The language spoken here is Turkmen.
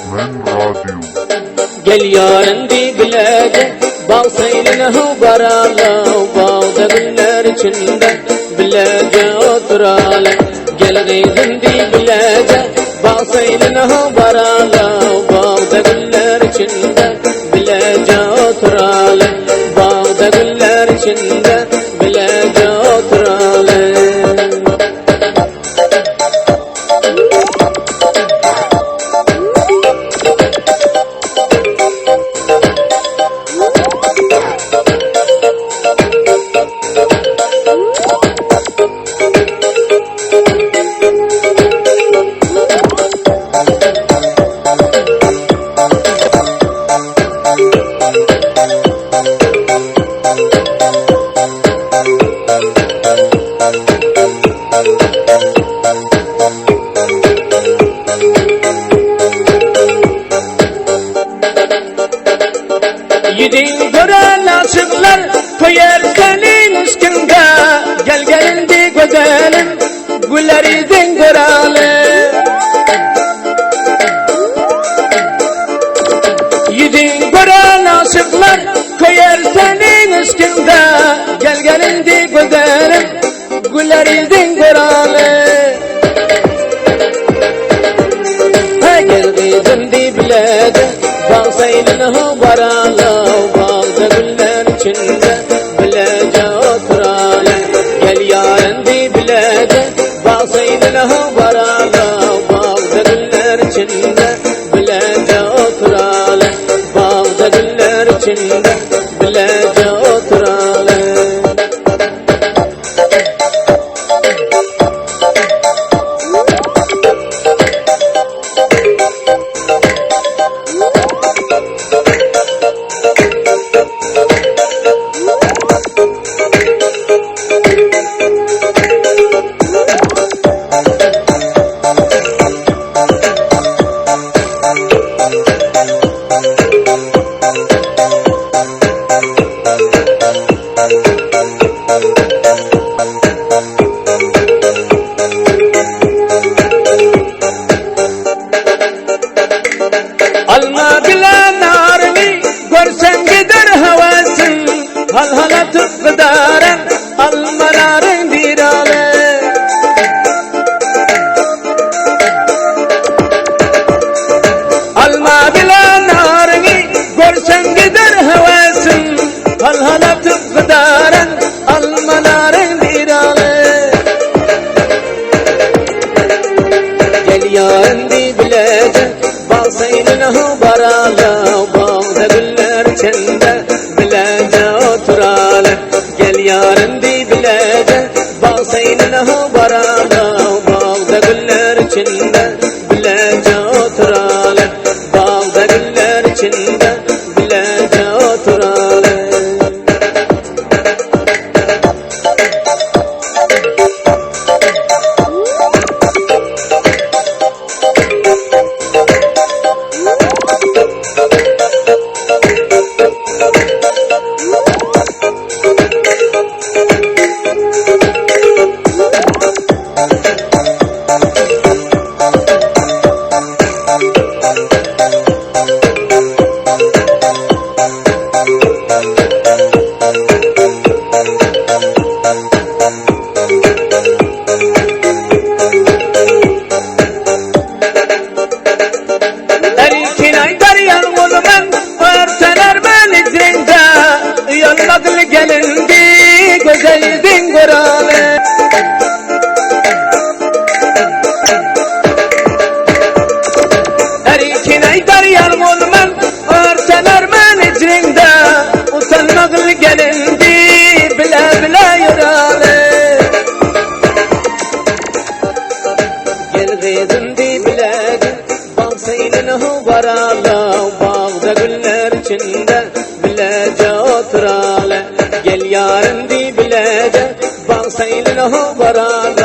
Türkmen Radio. Gel yarın di bilede Bal seýline baraly Bagda güller içinde Bilece oturaly Gel gyzym di bilece Bal seýline baraly Bagda güller içinde Bilece oturaly Bagda güller içinde Bilece oturaly. Ýüzüň gören aşyklar köýer seniň yşkyňda. Gel gelindi gözelim, güler ýüzüň göräli. Ýüzüň gören aşyklar köýer seniň yşkyňda. Gel gelindi gözelim, güler ýüzüň göräli. Gel gyzym diý bilede, bag seýline baraly, bagda güller içinde bileje oturaly. Gel ýarym diý bilede, bag seýline baraly, bagda güller içinde bileje oturaly. Bagda güller içinde bileje oturaly. Alma bilen naryny görseň gider höwesiň, Hal-hal atyp gyzaran almalaryň biraly. Alma bilen naryny görseň gider höwesiň, Hal-hal atyp gyzaran almalaryň biraly. Gel ýarym diý bileje, bag seýline baraly, Bagda güller içinde bileje oturaly. Gel ýarym diý bileje, bag seýline baraly, Bagda güller içinde bileje oturaly. Bagda güller içinde bileje oturaly. Erkin aýdar ýalňyzman, örtener meni jeňde, Uýalmadyl gelindi, gözeldiň göräli. Erkin aýdar ýalňyzman, örtener meni jeňde, Utanmagyl gelindi, bile-bile ýöräli. Gel gyzym diý biledim, bag seýline baraly, Bagda güller içinde bileje oturaly. Gel ýarym diý bileje, bag seýline baraly.